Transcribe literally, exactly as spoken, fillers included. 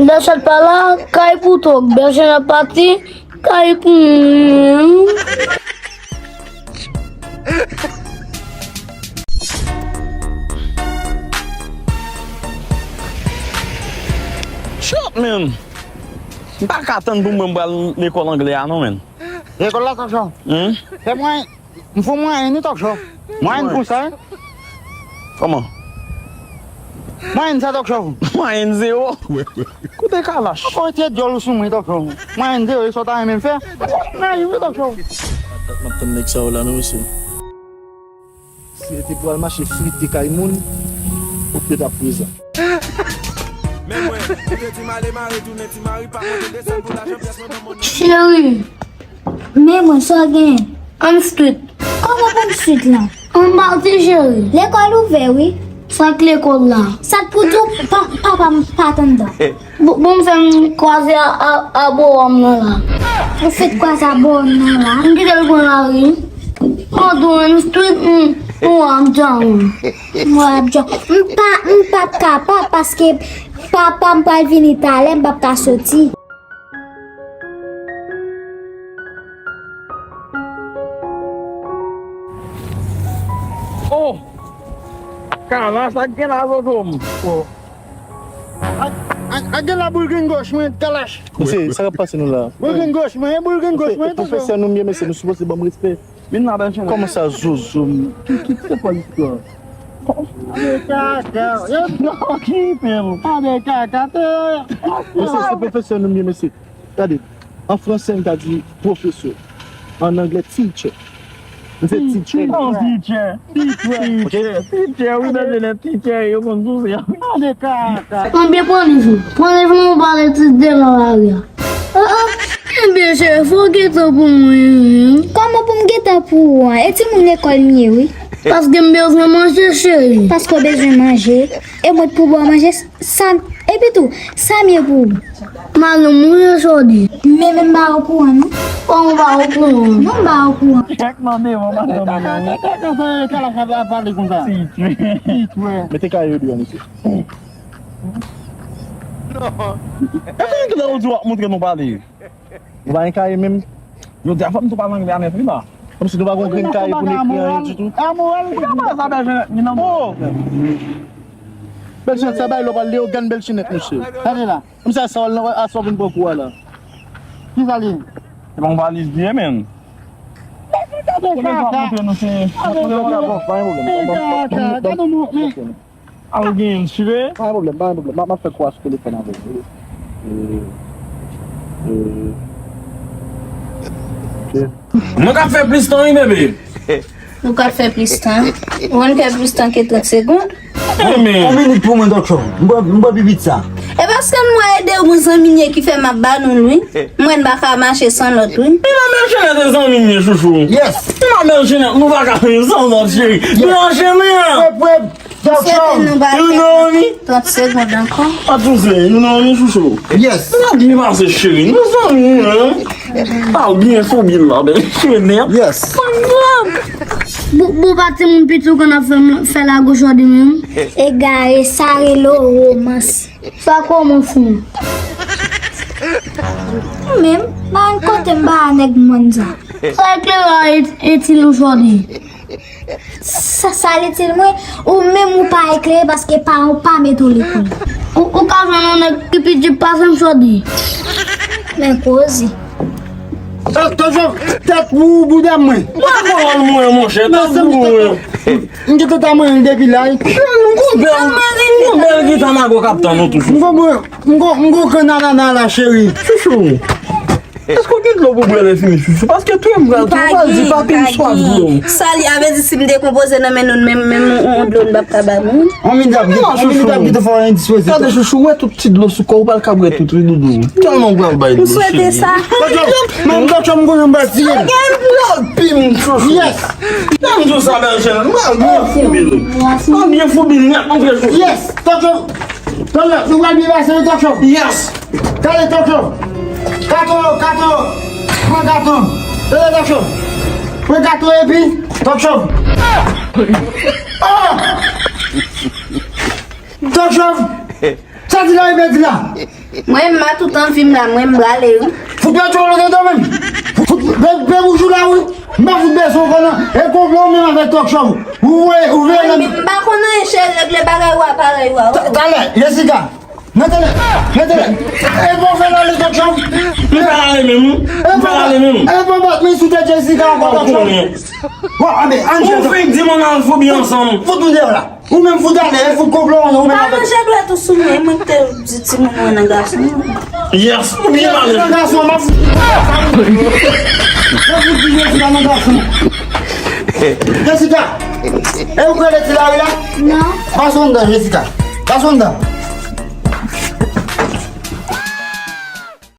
Bèchèt pa la, kay pou tok. Bèchèt ap pati, kay pou mwen. Chòt, men! M pa ka tann pou mwen m pral lekòl anglè a non, men. Lekòl la, Tòchò. Hmm? Fè mwen, m fè mwen tou, Tòchò. Mwen konsa, wi. Kòman? Mwen sa, Tòchò. Mwen zewo. Kote Kalash? Ou ete dyòl ou sou mwen, Tòchò. Mwen zewo, e sa w ta renmen m fè? Mwen rive, Tòchò. Dat m ap tann nèg sa yo la, non, mesye. Si yo te pral mache frite kay moun, ou te t ap prezan. Men mwen, ou te di m ale mare tounen ti mari, pa monte desann pou lajan pyès mwen ban moun. Cheri, men mwen, sa w genyen? Ann street. Kòman pou m street la? Ann pati, cheri. Lekòl ouvè, wi. Sa k lekòl la? Sa k pou di w pa, papa m pa t anndan? Bon, bon, m fè m kwaze a, a, a bowòm nan la. Ou fèk kwaze a bowòm nan la? M kite l pran lari. Mwen tou, m street, m, m wè ap djanm. M wè ap djanm. M pa, m p ap ka pa, paske papa m pral vini talè, m p ap ka soti. Oh! Kalash, sa k gen la, Jojo m. Oh. A, a, a gen la boul grenn gòch mwen, Kalash. Mesye, sa k ap pase nou la? Boul grenn gòch mwen, boul grenn gòch mwen, pwofesè nou m ye, mesye, nou sipoze ban m respè. Vin la, bèl chenèt. Kòman sa, Jojo m? Ki, ki, se kwa listwa? Ade kaka, yo. Non, kite l. Ade kaka, te. Mesye, se pwofesè nou m ye, mesye. Gade, an fransè, m ta di professeur. An anglè, teacher. M se teacher. Oh, teacher. Teacher. Teacher. Teacher, wi, nan jenè teacher, yo konn souse. Ade kaka. Konbyen pran liv ou? Pran liv ou pale ti de nan lari a. Oh, oh. Ebyen, cheri, fò w gen tan pou mwen. Kòman pou m gen tan pou ou an? E timoun lekòl m ye, wi. Paske m bezwen manje, cheri. Paske w bezwen manje. E mwen t pou ba w manje? Sa, epi tou, sa m ye pou ou? Malou, m wi, Jodi. Men, men m ba ou kouran, non? Kòman w ba ou kouran? Non, m ba ou kouran. Chèk nan devan, madanm nan. Kaka, kaka, kaka, sa e Kalash ap pale konsa. Ti tchwe. Ti tchwe. Mete kaye yo deyò, mesye. Non. Epi ki lè ou di w ap montre nou pale? Ou pa gen kaye menm? Yo di a fò m tou pale anglè a nèt wi la. Kòmsi nou pa gon grenn kaye pou n ekri anyen ditou. A moral ou. Ki sa pale sa, bèl jenèt, ni nan mo. Oh! Bèl jenèt, sa bay lè w pral leyogàn bèl jenèt, mesye. Gade la. Kòmsi a sa w al nan, a sa w vin pran kou a la. Kisa l ye? Se pa yon valiz li ye, men. Gade kaka. Gade kaka. Gade moun. A, ou genyen l, chire? Pa gen pwoblèm, pa gen pwoblèm. M ap, m ap fè kou a sou telefòn avè w. E, e, e. Mwen k ap fè plis tan wi, bebe. Ou k ap fè plis tan? Ou konn fè plis tan ke trant segonn? Wi, men. Yon minit pou mwen, Dòk Chòm. M pran, m pran pi vit sa. E paske m wè e de bon zanmi n ye ki fè m ap ba nou l wi. M wè n pa ka mache san lòt wi. Epa bèl jenèt e zanmi n ye, chouchou. Yes. Epa bèl jenèt, nou pa ka fè san lòt, cheri. Yes. Bèl jenèt. Prè, prè. Dòk Chòm, you know me? Trant segonn ankò. Pa tousen, you know me, chouchou. Yes. Nou byen pase, cheri. Nou zanmi, hein? Pa byen fou bil la, bèl chenèt. Yes. Bon, bon, pa timoun piti ou konn ap fè, fè lago Jodi menm. Egare, sa rele w romans. Sa kòman fou? Ou menm, pa yon kote m pa a nèg mòn sa. Sa eklera itil ou Jodi? Sa, sa l itil mwen, ou menm ou pa eklere paske paran w pa mete w lekòl. Ou, ou ka jwenn yon nèg ki pi djip pase m Jodi. Men koze. Tòchò, tèt pou bouda mwen. Mwen pawòl mwen, monchè, tèt pou mwen. M gentan ta manyen l depi la wi. M gon bèl, m gon bèl gita mago k ap tann ou toujou. M gon, m gon, m gon grenn anana la, cheri. Chouchou. Èske w gen dlo pou bwè lè fini, chouchou? Paske tou m pral, tou m pral di papi m swaf dlo. Sa li a vle di si m dekonpoze nan men nou, menm, menm yon, yon dlo n p ap ka ba moun. Ann vin ap gite, ann vin ap gite fò endispoze. Gade, chouchou, wè tout ti dlo sou kò w, ou pral ka bwè tout, wi, doudou. Tèlman w pral bay dlo, cheri. Ou swete sa? Dòk Chòm, men Dòk Chòm, m konnen m pral tiye. Gade dlo pi m, chouchou. Yes. Lè m di w sa, bèl chenèt, m pral byen foubi l. M pral byen foubi l nèt, montre chouchou. Yes, Dòk Chòm. Tòchò, nou pral byen pase wi, Tòchò. Yes. Gade, Tòchò. Gato, gato. Pran gato. Tande, Tòchò. Pran gato epi, Tòchò. Ah! Chòv. Sa di la, e byen di la. Mwen, m pa tout anvi m la, mwen, m prale, wi. Fout bèt yo lòt andan menm. Fout bèt bèt ou jou la, wi. M pa fout bèt son konnen. E konplo ou menm avèk Talk Show. Ou vwe, ou vwe. Mwen, m pa konn anyen, cheri, regle bagay ou a parèy ou a. Talè, Jessica. Nan tele, nan tele. E bon fè la le Talk Show. M pa ale menm. M pa ale menm. E bon bat men sou tèt Jessica ankò Talk Show. Bon, anbe, ann. Ou fenk di m ann al fobi ansanm. Fout nou deyò la. Ou menm fout ale, fout konplo ou menm. Pa ranje dwèt ou sou mwen, mwen ki te di timoun mwen nan gason. Yes, ou byen pale. Nan gason, m ap fout. M ap fout di Jessica nan gason. Jessica, e ou kwè lè ti la wi la? Non. Pase anndan, Jessica. Pase anndan.